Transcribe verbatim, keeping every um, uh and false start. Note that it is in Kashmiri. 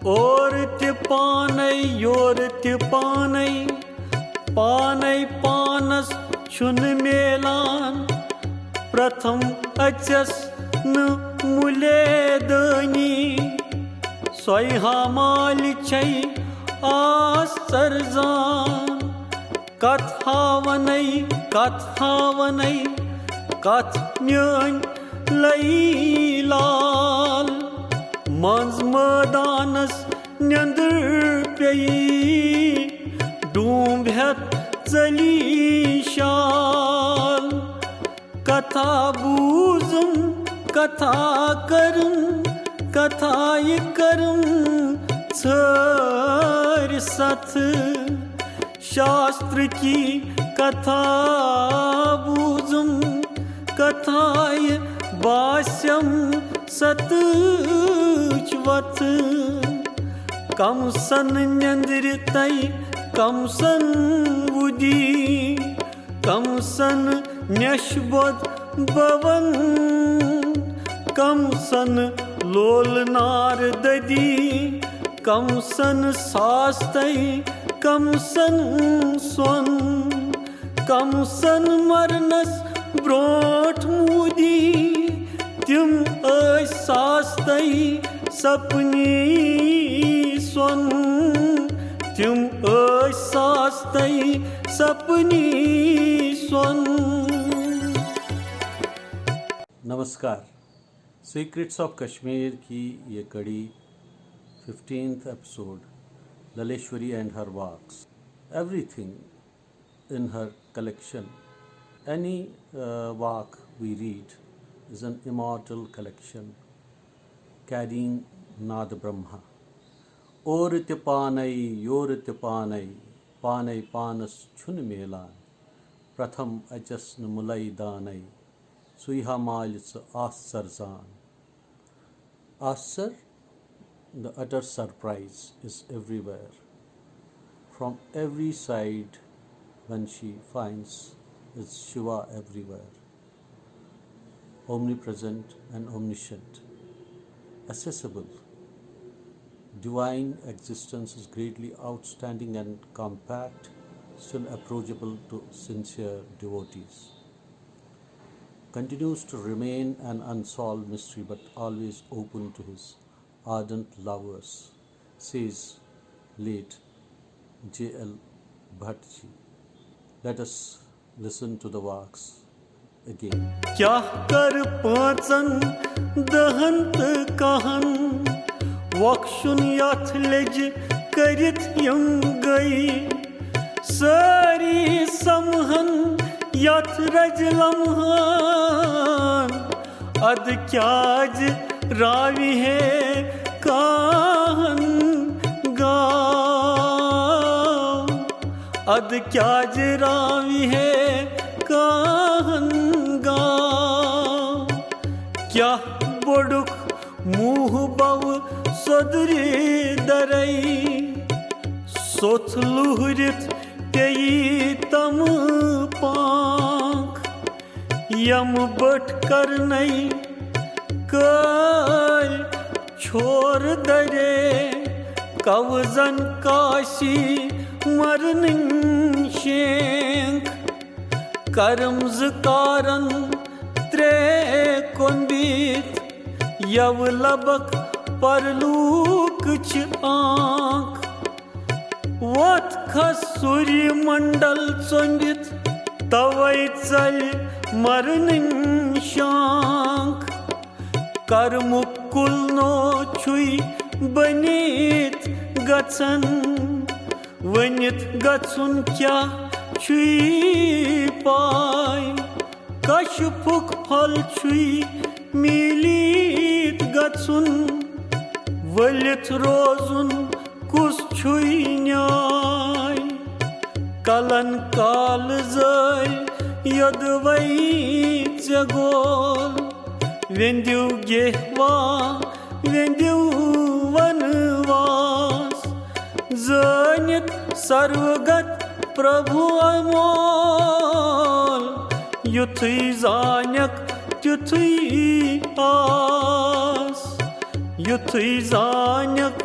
اورٕ تہِ پانے، یورٕ تہِ پانے، پانے پانس چھُنہٕ میلان۔ پرتھم اژٮ۪س نہٕ مُلے دٲنی، سۄے ہا مالہِ چھے آس ژرزان۔ کتھ ہا ونَے، کتھ ہا ونَے، کتھ میٲنۍ لئی لال۔ منٛز مٲدانس نیندر پیٚیہِ، ڈوٗنٛب ہٮ۪تھ ژٔلی شال۔ کتھا بوٗزُم، کتھا کٔرٕم، کتھایہِ کٔرٕم ژھٲرۍ ستھ۔ شاستر کی کتھا بوٗزُم، کتھایہِ باسٮ۪م ستٕچ وتھ۔ کمسن نیندرِ تَے، کمسن وُدی، کمسن نٮ۪ش بود بون، کمسن لول نار ددی، کمسن ساس تَے، کمسن سۄن۔ کمسن مرنس برونٹھ مودی، تِم ٲسۍ ساس تَے سپنی سۄن، تِم ٲسۍ ساس تَے سپنی سۄن۔ नमस्कार। सीक्रेट्स ऑफ कश्मीर की ये कड़ी, fifteenth episode, Lalleshwari and her works. Everything in her collection, any uh, walk we read, is an immortal collection carrying Nada Brahma. اورٕ تہِ پانے، یورٕ تہِ پانے، پانے پانس چھُنہٕ میلان۔ پرتھم اژٮ۪س نہٕ مُلے دانے، سُے ہا مالہِ ژٕ آس ژرزان۔ آسر, the utter surprise is everywhere. From every side, when she finds, is Shiva everywhere, omnipresent and omniscient, accessible. Divine existence is greatly outstanding and compact, still approachable to sincere devotees. Continues to remain an unsolved mystery, but always open to his ardent lovers, says late J L Bhatt ji. Let us listen to the walks again. کیٛاہ کَرٕ پانٛژن دَہن تہٕ کَہن، وۄکھشُن یَتھ لیٚجہِ کٔرِتھ یِم گٔے۔ سٲری سَمہَن یَتھ رَزِ لَمہَن، اَدٕ کیٛازِ راوِ ہے کانٛہَن گاو؟ اَدٕ کیٛازِ راوِ ہے کانٛہَن گاو؟ کیٛاہ بوٚڑُکھ موہ بو سوٚدرِ درے، سوٚتھ لوہرِتھ پیٚیہِ تم پانٛکھ۔ یِم بٔٹھ کرنے کٲلۍ چھور درے، کوزن کاسی مرنٕنۍ شینٛکھ۔ کرم زٕ کارن ترٛےٚ کۄمبِتھ، یَوٕ لبک پرلوک چھِ آنٛکھ۔ وۄتھ کھس سوٗریہ منڈل ژۄمبِتھ، توے ژلہِ مرنٕنۍ شانٛکھ۔ کرمُک کُل نو چھُے بٔنِتھ گژھن، ؤنِتھ گژھُن کیٛاہ چھُے پاے؟ کشفُک پھل چھُے میٖلِتھ گژھُن، ؤلِتھ روزُن کُس چھُے نیاے؟ کلن کال زٲلۍ یوٚدوَے ژےٚ گول، ویندِو گیہوا، ویندِو ونواس۔ زٲنِتھ سروگت پربھو امول، یُتھُے زانکھ تیُتھُے آس، یُتھُے زانکھ